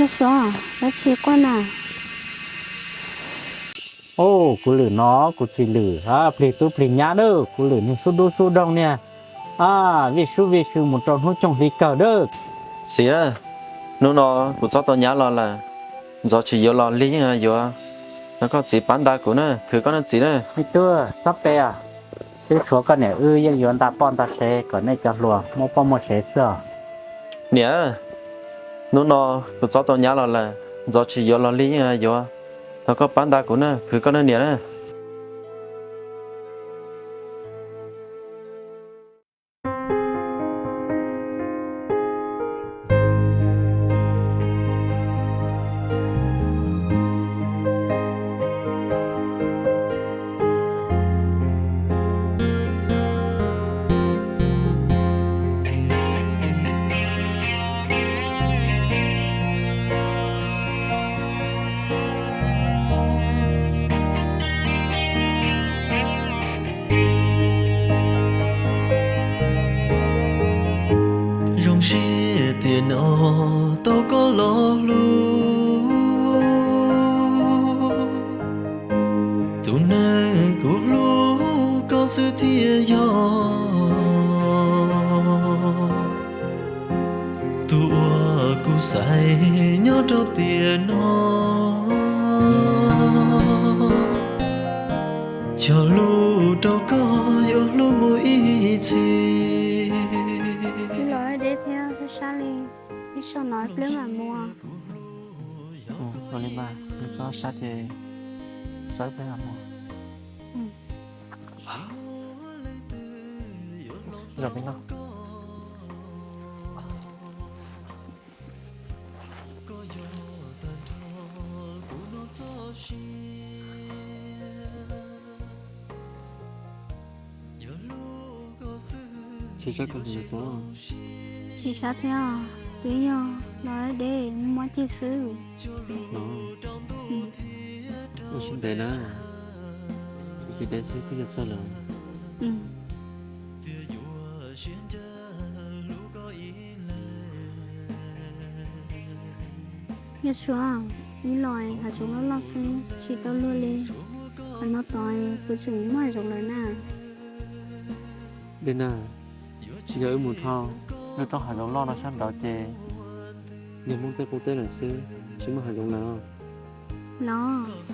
Suav, dab tsi quaj na? Au, kuv lwm no kuv tsis lwm plig tub plig nyab na, kuv lwm niag xub dub xub doog niag. Vij sub vij sw mus rau hnub coog hli kawg na. Txiv, hnub no kuv txob tau nyab los lawm, ntxov tsis yuav los lig yeej yuav. Thov koj txiv pab nta kuv na, khwv koj na txiv na. Me tub, txhob pe, twb tshuav koj niam wb yeej yuav nta poj nta sev kom nej cov hluas muaj poj muaj sev xwb os. Niam, hnub no kuv txob tau nyab los lawm, ntxov tsis yuav los lig yeej yuav. Thov koj pab nta kuv na, khwv koj na niam na. Zoo siab tias no tau koj los hlub, tus neeg kuv hlub koj xwb thiaj yog tus uas kuv xaiv nyob rau tiam no. Cog lus rau koj yuav hlub mus ib txhis. Los deb thiab sab sab li, ib so no ib pliag mam mus. Ua li mas, nws koj sab ces sab ib pliag mam mus. Zom peb no. Tsis sab koj tus nws puav. Tsis sab thiab, twb yog los deb mob ceg xwb. No, ua siab ntev na, ua siab ntev xwb twb yuav txog lawm. Yog suav, wb los hav zoov loj loj xwb tsis tau luag li, qhov no tod kuv tseem muaj hav zoov lawm na. Dej na, tsis yog wb mus dhau, nyob rau hav zoov loj no sab nraud ces niag Hmoob tej qub teb lawm xwb, tsis muaj hav zoov lawm. Los,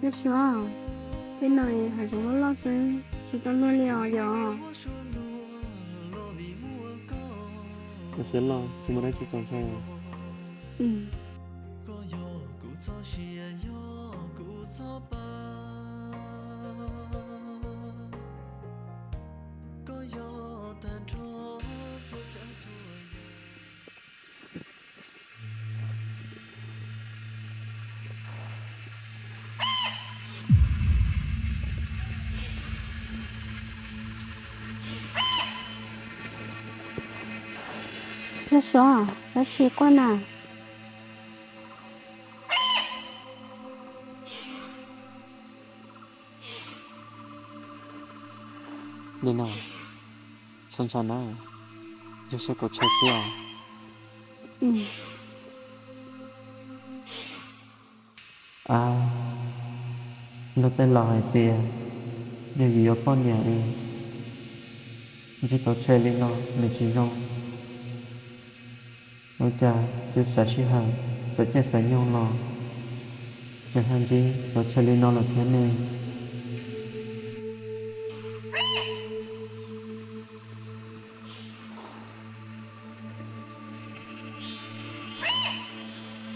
yog suav, tej no hav zoov loj loj xwb tsis tau luag li os yog. Hav zoov loj tsis muaj dab tsi txaus ntshai. Yog suav, dab tsi quaj na? Li no, txhob ntshai na, yog sab kaum tshaj xwb os. A, luag tej laus hais tias yog yus yuav poj niam es ntsib tau tsheb li no nws tsis zoo. Ua cas twb xav sij hawm xav caij xav nyoog los tseem ho ntsib tau tsheb li no lawm thiab ne?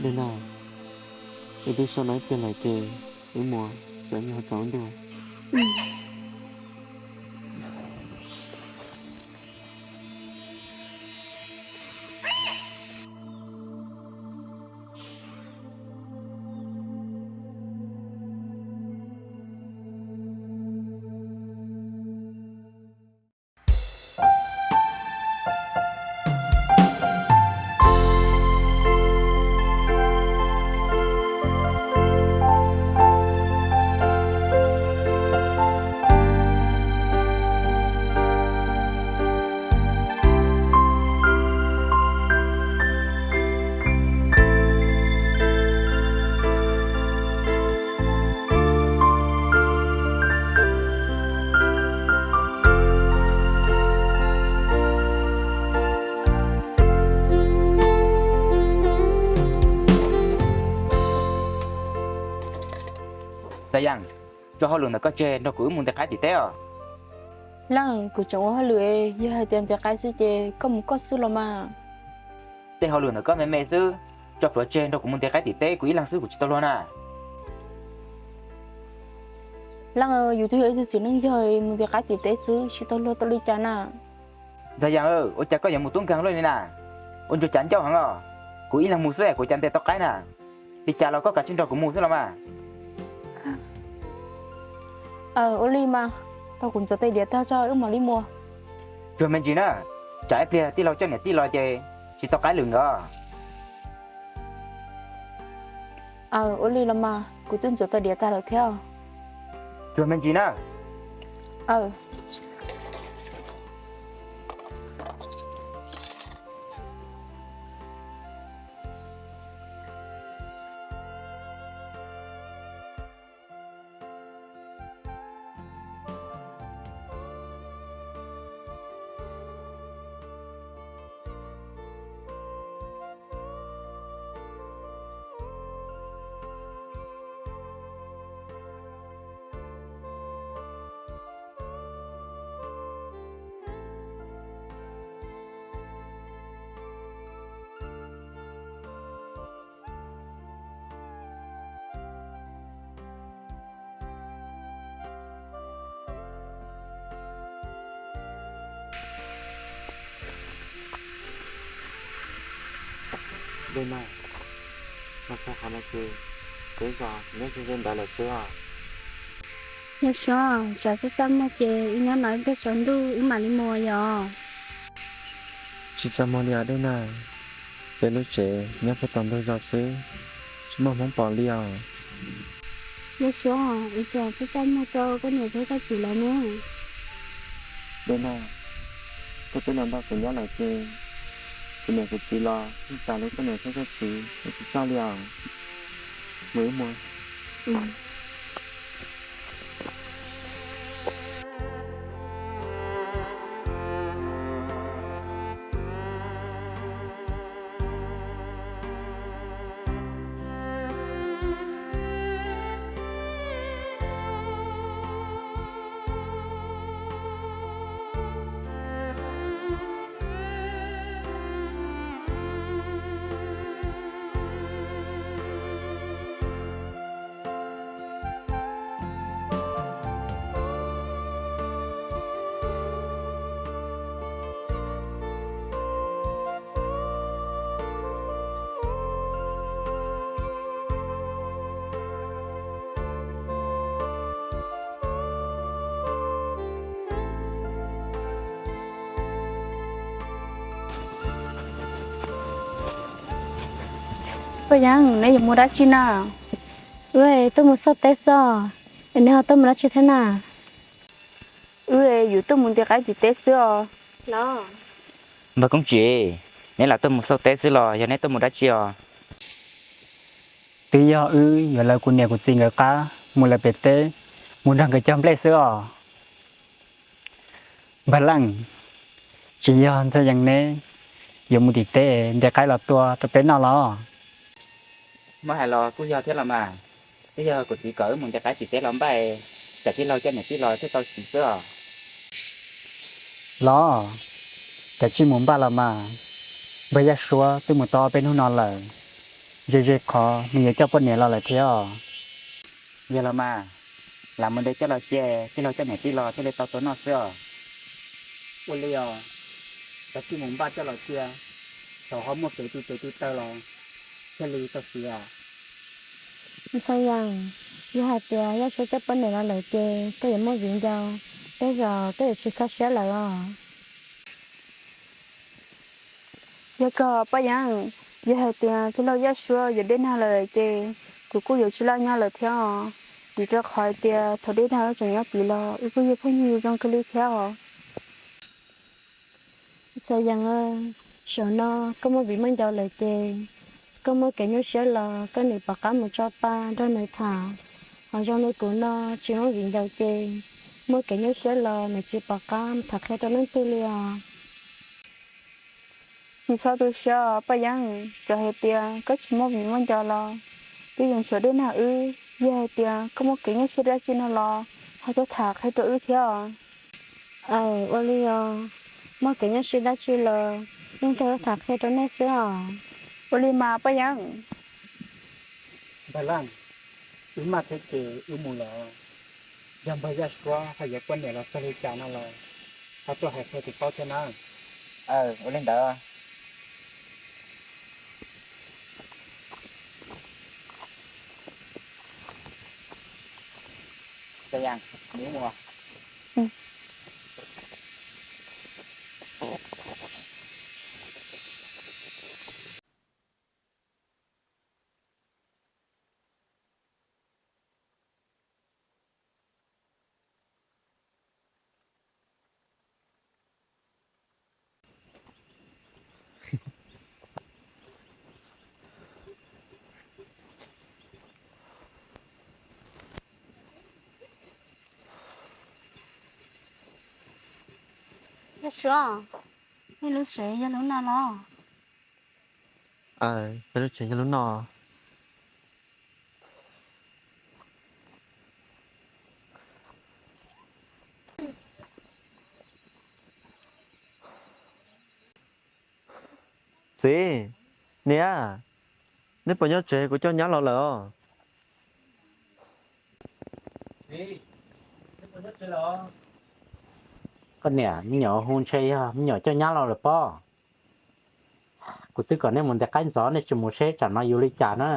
Dej na, wb twb sawv no ib pliag lawm ces wb mus, tsam nyuag tsaus ntuj. Ntxhais Yaj, tso hauj lwm ntawm koj tseg nrog kuv wb mus ntes qaib tim teb os. Leej, kuv tseem ua hauj lwm, yog hais tias ntes qaib xwb ces koj mus koj xwb los mas. Tej hauj lwm ntawm koj me me xwb, tso plhuav tseg nrog kuv mus ntes qaib tim teb, kuv ib leeg xwb kuv tsis tau luag na. Leej, yus twb yog ib tug txiv neej yog mus ntes qaib tim teb xwb tsis tau luag tau li cas na. Ntxhais Yaj, ua cas koj yuav mus tub nkeeg luaj li na? Ua ntsuag cav ncauj heev os. Kuv ib leeg mus xwb es kuv cas ntes tau qaib na? Li cas los koj kav tsij nrog kuv mus xwb los mas. Aw, ua li mas, tau kuv ntxuav tais diav tag tso wb mam li mus. Tsuag me ntsis na, tsam ib pliag tij laug coj niam tij los ces tsis tau qaib lwm nkawd. Aw, ua li los mas, kuv twb ntxuav tais diav tag lawm thiab. Tsuag me ntsis na. Aw. Dej Nag, no xav qhov no ces peb zos nyob ze ze ntawd lawm xwb os. Yog Suav, tsam txaj txaj muag ces wb nyob no ib pliag tsaus ntuj wb mam li mus yom. Tsis txaj muag li os Dej Nag, peb lub tsev nyob puag tom ntug zos xwb, tsis muaj hmoob pom li os. Yog Suav, ua cas txaj txaj muag rau koj niam thiab koj txiv lawv ne? Dej Nag, koj twb los nrog kuv nyob lawm ces kuv niam kuv txiv los yeej tas li koj niam thiab koj txiv, kuv tsis txaj li os. Mus wb mus. Poj Yeeb, neb yuav mus dab tsi na? Wb tuaj mus xauj teb xwb, es neb ho tuaj mus dab tsi thiab na? Wb yuav tuaj mus ntes qaib tim teb xwb os. Npawg Koob Tsim, neb lam tuaj mus xauj teb xwb los yog neb tuaj mus dab tsi os? Twb yog wb yuav lawv kuv niam kuv txiv nkawd qab mus lawv pem teb, mus nrog nkawd cog nplej xwb os. Npawg Leej, tsis yog Ntxhais Yees neb yuav mus tim teb ntes qaib los tua rau peb noj los? Muab hais los kuj yog thiab los mas, twb yog kuv txiv kom wb mus ntes qaib tim teb los npaj, tsam tij laug coj niam tij los thiaj tau siv xwb os. Los, kav tsij mus npaj los mas, npawg Yaj Suav twb mus tau ob peb hnub no lawm, ze ze qhov nws yuav coj poj niam los lawm thiab os. Yog los mas, lam mus ntes coj los cia, tij laug coj niam tij los thiaj li tau tua noj xwb os. Ua li os, kav tsij mus npaj coj los cia, thaum ho muaj kev tu tes tu taw los thiaj li tau siv os. Ntxhais Yees, yog hais tias Yaj Suav coj poj niam los lawm ces koj yuav muaj viv ncaus, tej zaum koj yuav tsis kho siab lawm os. Yog kawg Paj Yeeb, yog hais tias tij laug Yaj Suav yuav Dej Nag lawm ces kuv kuj yuav tsis laj nyob lawm thiab os. Vim rau qhov hais tias thaum Dej Nag wb tseem nyob tid los wb kuj yog phooj ywg zoo kawg li thiab os. Ntxhais Yees, zaum no koj muaj viv muaj ncaus lawm ces koj muaj kev nyuaj siab los koj niam pom qab mus tso pa nrog nws tham. Ho zoo li kuv no tsis muaj viv ncaus ces muaj kev nyuaj siab los nws tsis pom qab tham qhia rau leej twg li os. Tsis txhob tu siab os Paj Yeeb, txawm hais tias koj tsis muaj viv muaj ncaus los twb yeej tshuav Dej Nag wb, Yog hais tias koj muaj kev nyuaj siab dab tsi no los ho tuaj tham qhia rau wb thiab os. Aw, ua li os, muaj kev nyuaj siab dab tsi los yeej tuaj tham qhia rau nej xwb os. Ua li mas Paj Yeeb. Npawg Leej, wb maj thiab ces wb mus lawm. Yog npawg Yaj Suav ho yuav poj niam los txog li cas no los ho tuaj hais qhia tsis paub thiab na. Aw, ua li ntawd. Yaj Suav, nej lub tsev yog lub no los? Aw, peb lub tsev yog lub no. Txiv, niam, neb puas nyob tsev? Kuv coj nyab los lawm os. Koj niam, me nyuam hu ntshe yog me nyuam coj nyab los lawm pob. Kuv twb kom nej mus ntes qaib ntxov, nej tsis mus seb tsam no yus li cas na.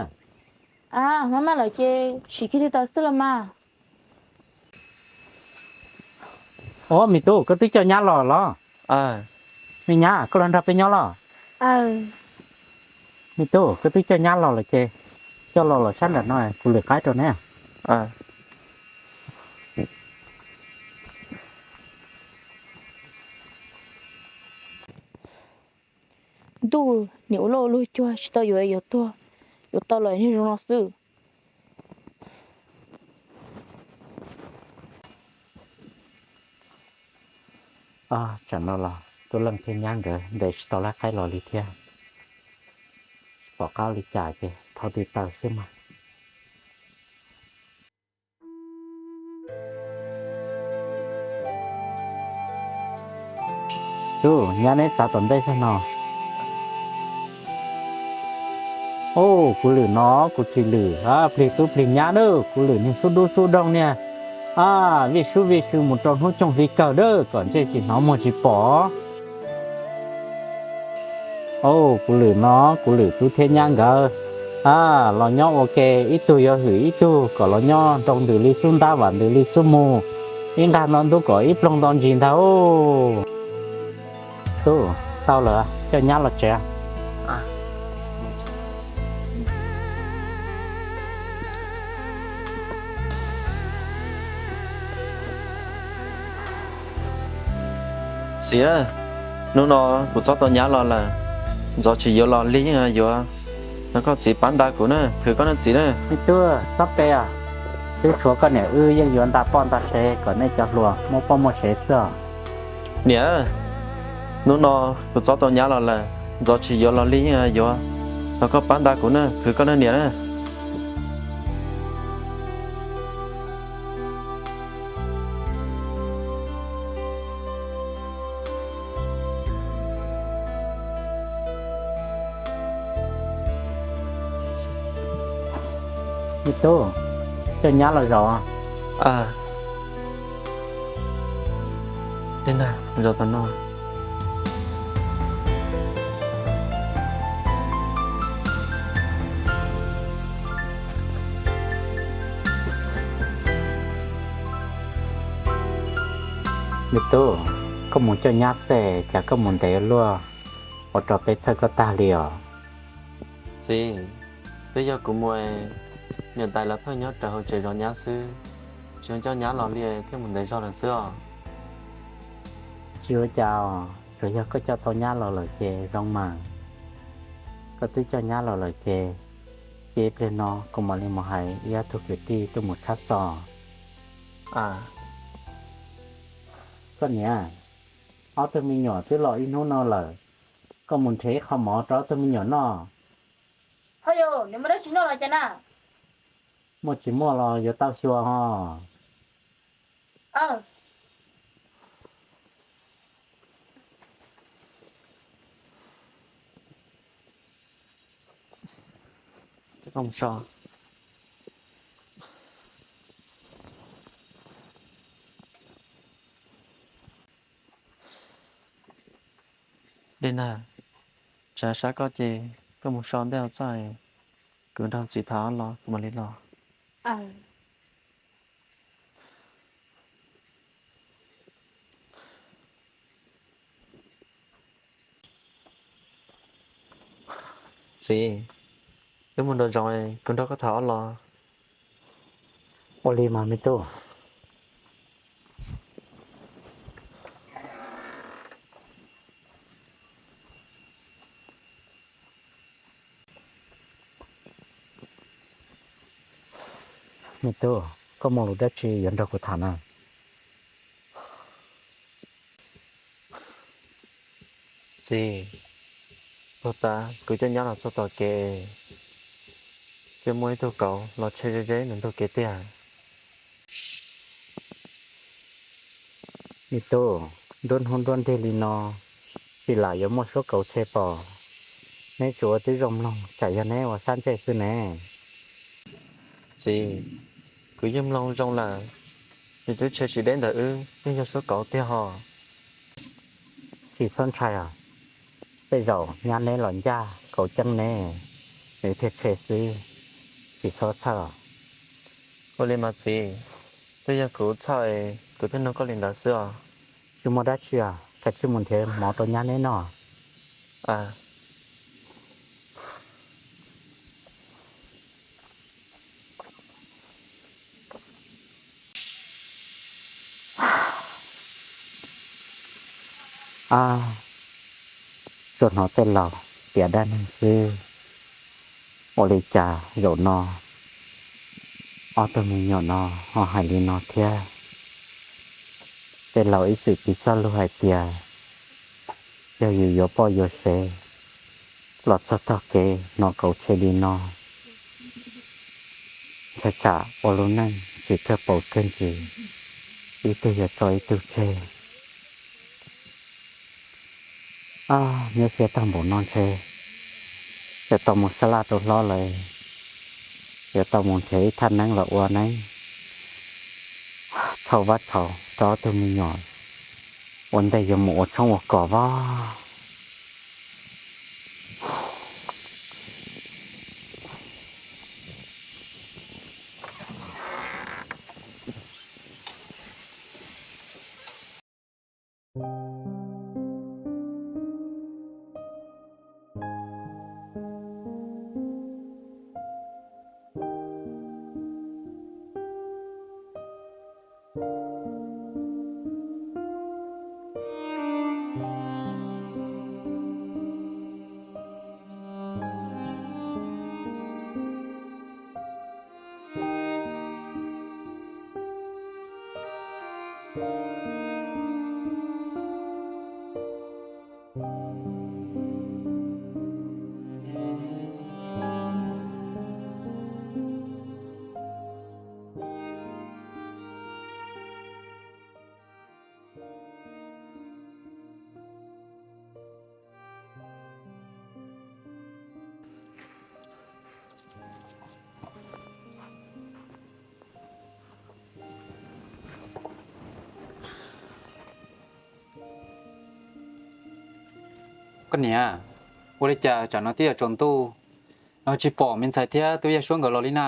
Maj maj lawm ces sim kiag li tau xwb los mas. Os, me tub, koj twb coj nyab los los? Me nyab, koj los nrog peb nyob los? Me tub, koj twb coj nyab los lawm ces coj los los sab nram no kuv lwm qaib rau neb. Ntuj, niam ua loj ua luag cuag tsis tau yuav, yuav tuag, yuav tau los niag zoo no xwb. Tsam no los Tub Leej thiab nyab nkawd ntes tsis tau lawv qaib los li thiab. Tsis pom qab li cas ces thauj twg taw xwb mas. Tub, nyab neb txav tom ntej zog no. Ub, kuv lwm no kuv tsis lwm plig tub plig nyab na, kuv lwm niag xub dub xub doog niag, vij sub vij sw mus rau hnub coog hli kawg na kom ntsej tsis hnov muag tsis pom. Kuv lwm no kuv lwm tub thiab nyab nkawd los nyob ua ke, ib tug yuav hwm ib tug kom los nyob nroo ntws li xub ntab vam ntws li xub mug, ib nqag nto ntub kom ib ploog nto ntsis ntag. Tub, tau lawm, coj nyab los tsev. Txiv, hnub no kuv txob tau nyab los lawm, ntxov tsis yuav los lig yeej yuav. Thov koj txiv pab nta kuv na, khwv koj na txiv na. Me tub, txhob pe os, twb tshuav koj niam wb yeej yuav nta poj nta sev kom nej cov hluas muaj poj muaj sev xwb os. Niam, hnub no kuv txob tau nyab los lawm, ntxov tsis yuav los lig yeej yuav. Thov koj pab nta kuv na, khwv koj na niam na. Me tub, coj nyab los zaum. Me tub, koj mus coj nyab xwb cas koj mus ntev luaj, ua rau peb txhawj koj tag li os. Txiv, twb yog kuv mus, niam tais lawv pheej nyob raws hauv tsev zov nyab xwb, tsis coj nyab los li thiaj mus ntev zog lawm xwb os. Tsis ua cas os, tsuas yog koj coj tau nyab los lawm ces zoo mas. Koj twb coj nyab los lawm ces, ces ib pliag no kuv mam li mus hais ib ob tug kwv tij tuaj mus tshab xov. Koj niam, ob tug me nyuam twb los ib hnub no lawm, koj mus nrhiav ib qho mov rau ob tug me nyuam noj. Ho yog nws muaj dab tsi noj los cas na? Muaj tsis muaj los yuav tau xyuas ho. Dej Nag, tsam sab koj ces koj mus so ntej txog, kuv nrog txiv tham los kuv mam li los. Txiv, wb mus nraum zoov, kuv nrog koj tham ob los. Ua li mas me tub. Me tub, koj muaj lus dab tsi yuav nrog kuv tham na? Txiv, puag ta kuv coj nyab los txog tom kev, ces muaj ib tug kauv los tshe ze ze ntawm ntug kev tiag. Me tub, nruab hnub nruab nrig li no, tsis lam yuav muaj suab kauv tshe pom. Neb tsuas ua tib zoo mloog, tsam yog neb ua sab ntsej xwb ne. Txiv, kuv yeej mloog zoo lawm, nws twb tshe tsis deb ntawm wb, yeej yog suab kauv tiag hos. Tsis txhob ntshai os, tej zaum nyab neb los ncaj kauv ceeb ne, nws thiaj tshe xwb, tsis txhob txhawj. Ua li mas txiv, twb yog kuv txhawj, kuv thiaj nug koj li ntawd xwb os. Tsis muaj dab tsi os, kav tsij mus nrhiav mov rau nyab neb noj. Tsuas hnov tej laus piav dab neeg xwb. Ua li cas zaum no ob tug me nyuam no ho hais li no thiab? Tej laus ib txwm piv txoj lus hais tias, yog yus yuav poj yuav sev los txog tog kev hnov kauv tshe li no, ntshai tsam ua lub neej tsis kawg paus kawg ntsis, ib tug yuav tso ib tug tseg. Nyuaj siab tag npaum no ntshe yuav tau mus sab laj rau hlob lawm, yuav tau mus nrhiav ib thaj neeb los ua neeb, thauj vab tshauv rau ob tug me nyuam ua ntej yuav mus ua tshoob ua kos vab. Koj niam, ua li cas tsam no twb yuav tsaus ntuj no tsis pom me ntxhais thiab tub yaj suab nkawd los li na?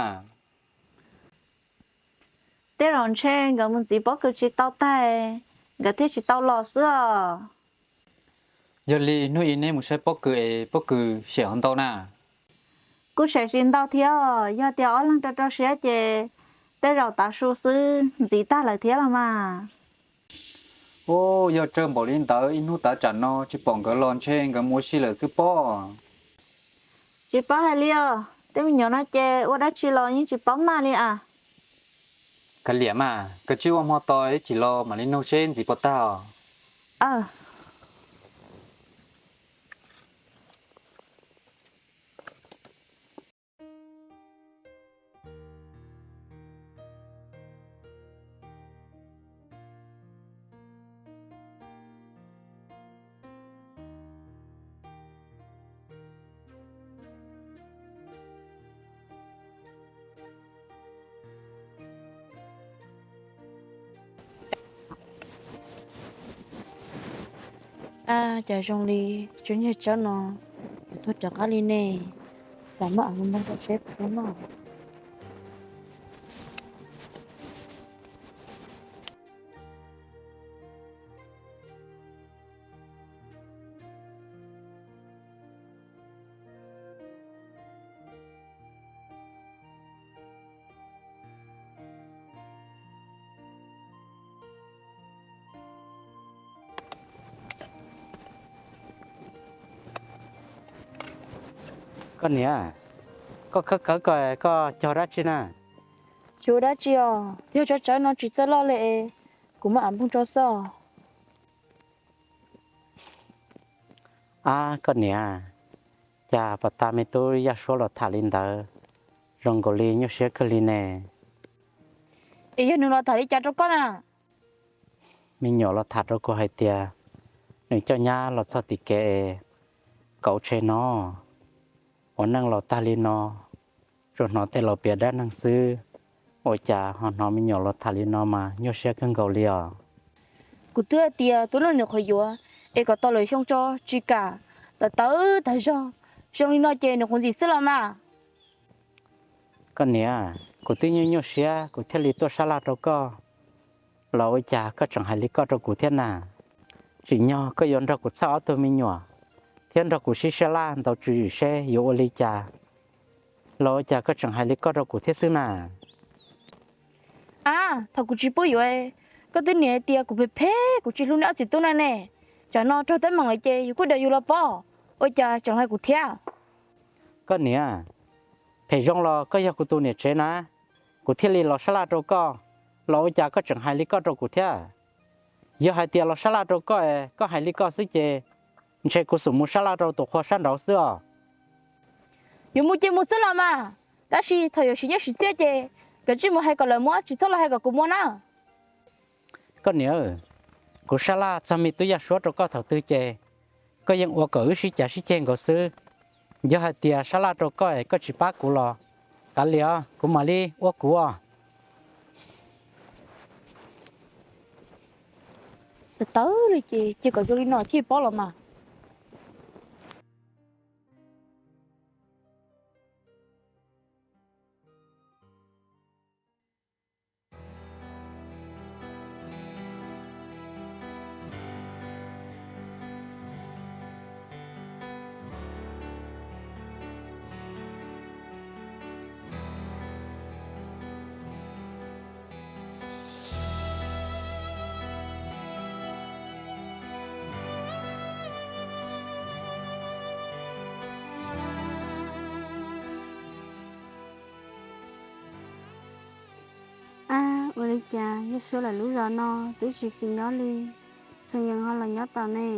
Tej zaum ntshe nkawd mus ntxiv pob kws tsis tau tag, nkawd thiaj tsis tau los xwb os. Yog li hnub ib neb mus saib pob kws es pob kws sem ho ntau na? Kuj sem tsis ntau thiab, yog tias ob leeg rau rau siab ces tej zaum tav su xwb ntxiv tag lawm thiab los mas. Ub, yog tsawg npaum li ntawd ib hnub tav tsam no tsis pom nkawd los ntshe nkawd mus ua si lawm xwb pob. Tsis paub hais li os, tej me nyuam no ces ua dab tsi los yeej tsis paub maj li as. Kav liam mas, koj cia ua hmo tos ib chim los mam li nug seb ntxiv puas tag os. Aw. Ab, cas zoo li tsob niag tsawb no yuav tuag raws qab li ne. Cas maj mam mus nrog seb puas noj. Koj niam, koj khawb khawb ko, koj cog dab tsi na? Tsis ua dab tsi os, yog tsob tsawb no tsis txawj loj li es kuv maj mam npog tso xwb. Ab koj niam, cas pom tag me tub Yaj Suab los tham li ntawd, zoo nkaus li nyuaj siab kawg li ne. Es yog nws los tham li cas rau koj na? Me nyuam los tham rau kuv hais tias nws coj nyab los txog tim kev es kauv tsheb no, ua neej los tag li no, tsuas hnov tej laus piav dab neeg xwb, ua cas ho hnov me nyuam los tham li no mas nyuaj siab kawg nkaus li os. Kuv twb hais tias tuaj nrog nws qhuav yuav es kom tau lwm xyoo tso tsis kam, tawv tawv tag zog, zoo li no ces nws quav ntxim xwb los mas. Koj niam, kuv twb nyuaj nyuaj siab kuv thiaj li tuaj sab laj rau koj, los ua cas koj tseem hais li koj rau kuv thiab na? Tsim nyog koj yuav nrog kuv txhawj ob tug me nyuam thiab nrog kuv sib sab laj ntaus tswv yim seb yuav ua li cas, los ua cas koj tseem hais li koj rau kuv thiab xwb na? Ab, thaum kuv tsis pub yuav, koj twb niam hais tias kuv phem phem, kuv tsis hlub nej ob txiv tub na ne. Tsam no raug teeb meem lawm ces yus kuj daws yus los pob, ua cas tseem hais kuv thiab? Koj niam, phem zoo los koj yog kuv tus niam tsev na, kuv thiaj li los sab laj rau koj, los ua cas koj tseem hais li koj rau kuv thiab? Yog hais tias los sab laj rau koj es koj hais li koj xwb ces ntshe kuv xum mus sab laj rau tus qhua sab nraud xwb os. Yuav mus ces mus xwb los mas, tab sis thaum yuav siv nyiaj siv txiaj ces koj tsij mus hais kom lawv muab, tsis txhob los hais kom kuv muab na. Koj niam, kuv sab laj txog me tub Yaj Suab rau koj thaum twg ces koj yeej ua kom wb sib cav sib ceg nkaus xwb. Yog hais tias sab laj rau koj es koj tsis pab kuv los kav liam, kuv mam li ua kuv os. Tawv tawv li ces cia kom zoo li no thiaj pob los mas. Ab, ua li cas Yaj Suab lawv lub zos no twb tsis xis nyob li, Xeem Yees ho los nyob tau ne?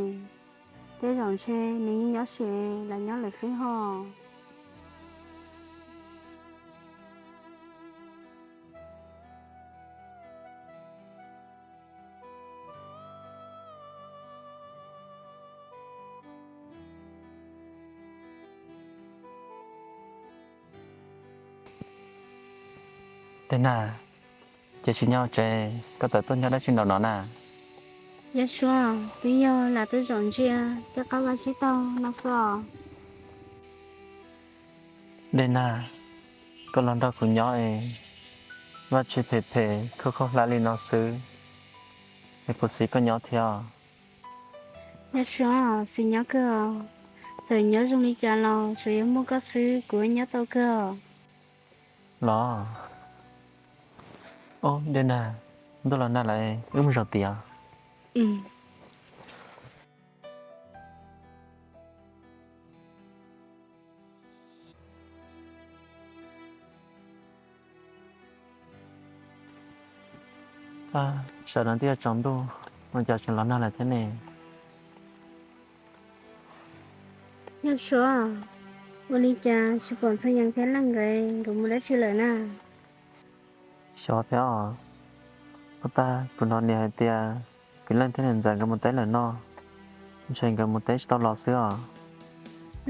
Tej zaum ntshe nws yeej nyob ze los nyob lawm xwb ho. Dej Nag, ces tsis nyob tsev, koj tawm tuaj nyob dab tsi nraum no na? Yaj Suab, twb yog lam tuaj zaum ntsia tej qab vaj tsib taug no xwb os. Dej Nag, koj los nrog kuv nyob es vaj tse phem phem khaub khaub hlab li no xwb, es puas xis koj nyob thiab? Yaj Suab, xis nyob kawg os. Txawm nyob zoo li cas los tsuas yog muaj koj xwb kuv nyob tau kawg os. Los, ob, Dej Nag, ntuj los nag lawm, wb mus zaum tiav. Sawv daws twb yuav tsaus ntuj, ua cas tseem los nag lawm thiab ne? Yaj Suab, ua li cas tsis pom Ntxhee Yees thiab Leej nkawd, nkawd mus dab tsi lawm na? Xyov thiab os. Ua tag kuv hnov niam hais tias kwv Leej thiab niam Ntxawm nkawd mus teb lawm no, ntshe nkawd mus teb tsis tau los xwb os.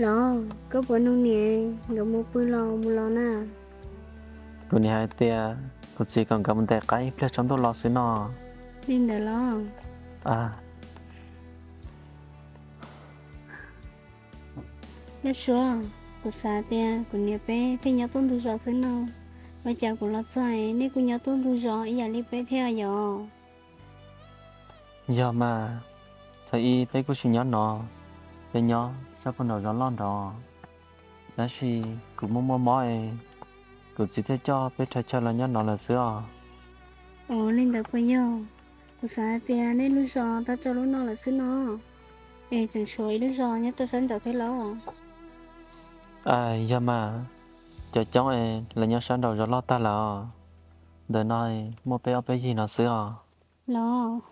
Los, koj puas nug niam nkawd mus pw los mus los na? Kuv niam hais tias kuv txiv kom nkawd mus ntes qaib ib pliag tsaus ntuj los xwb no. Li ntawd los? A, Nyob Suav, kuv xav tias kuv niam peb thiaj nyob tuaj ntug zos xwb no, ua cas kuv los txog nej kuj nyob tuaj ntug zos ib yam li peb thiab yom? Yog mas, thaum ub peb kuj tsis nyob no, peb nyob sab puag nraum zos loj nrod, tab sis kuv muaj muaj mob es kuv txiv thiaj coj peb rhais chaw los nyob no lawm xwb os. Ua li ntawd puas yog? Kuv xav hais tias nej lub zos tag rau lub no lawm xwb no, es tseem tshuav ib lub zos nyob rau sab nraud thiab los? Yog mas, cov coob es lawv nyob sab nraum zos loj tag lawm os. Ntawm no muaj peb ob peb yig no xwb os. Los.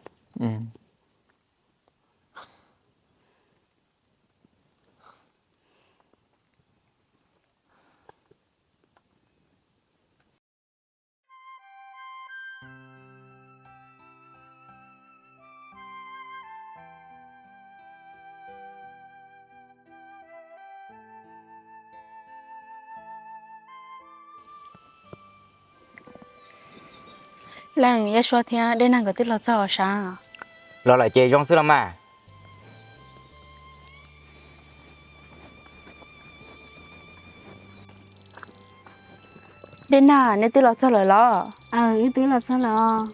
Leej, Yaj Suab thiab Dej Nag nkawd twb los txog os sav? Los lawm ces zoo xwb los mas. Dej Nag, neb twb los txog lawm los? Aw, wb twb los txog lawm os.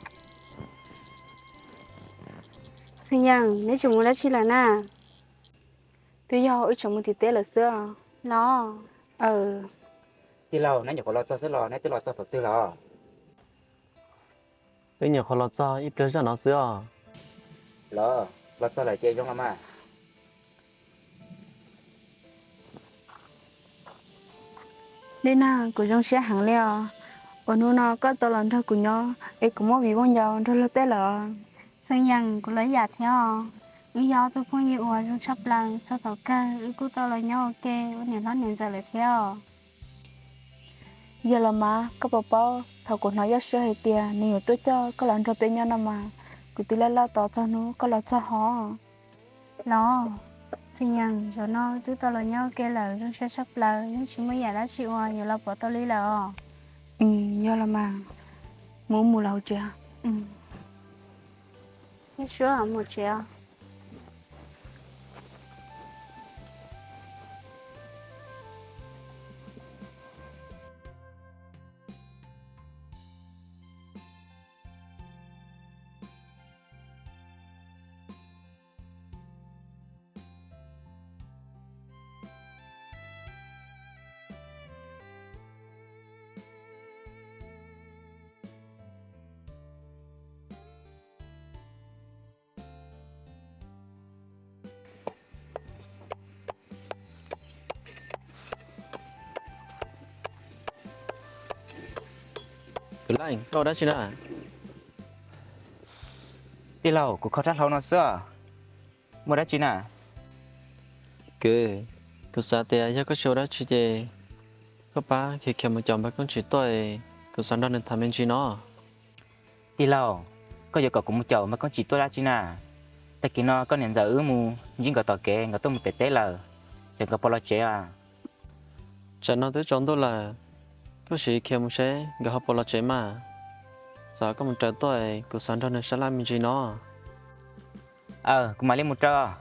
Xeem Yees, neb tseem mus dab tsi lawm na? Twb yog wb tseem mus tim teb lawm xwb os. Los? Aw. Tij laug, neb nyuam qhuav los txog xwb los neb twb los txog thaum twg los? Wb nyuam qhuav los txog ib pliag zoj no xwb os. Los, los txog lawm ces zoo los mas. Dej Nag, kuv zoo siab heev li os, uas hnub no koj tau los nrog kuv nyob es kuv muab viv vooj ncaus nrog luag tej lawm. Xeem Yees, kuv los ib yam thiab os. Wb yog ob tug phooj ywg uas zoo tshaj plaws, txog thaum kawg wb kuj tau los nyob ua ke ua niam hlob niam ntxawm lawm thiab os. Yog los mas, koj puas paub thaum kuv hnov Yaj Suab hais tias nws yuav tuaj coj koj los nrog peb nyob no mas, kuv twb laj laj tos txog hnub koj los txog hos. Los, Xeem Yees, zaum no wb twb tau los nyob ua ke lawm zoo siab tshaj plaws, yeej tsis muaj yam dab tsi uas yuav los pov tau li lawm os. Yog los mas, mus mus los hauv tsev. Yaj Suab, mus tsev os. Kwv Leej, koj ua dab tsi na? Tij laug, kuv kho rab hlau no xwb. Muaj dab tsi na? Kwv, kuv xav tias yog koj tsis ua dab tsi ces koj pab khiav khiav mus caum Npawg Koob Tsim tuaj, kuv xav nrog nws tham me ntsis no. Tij laug, koj yuav kom kuv mus caum Npawg Koob Tsim tuaj dab tsi na? Tag kis no koj niam ntxawm wb mus ntsib nkawd tom kev, nkawd tuaj mus pem teb lawm, ces nkawd puas los tsev a? Tsam no twb tsaus ntuj lawm, koj sim khiav mus seb nkawd ho puas los tsev mas. Txawm koj mus raws tuaj, kuv xav nrog nws sab laj me ntsis no. Aw, kuv mam li mus raws.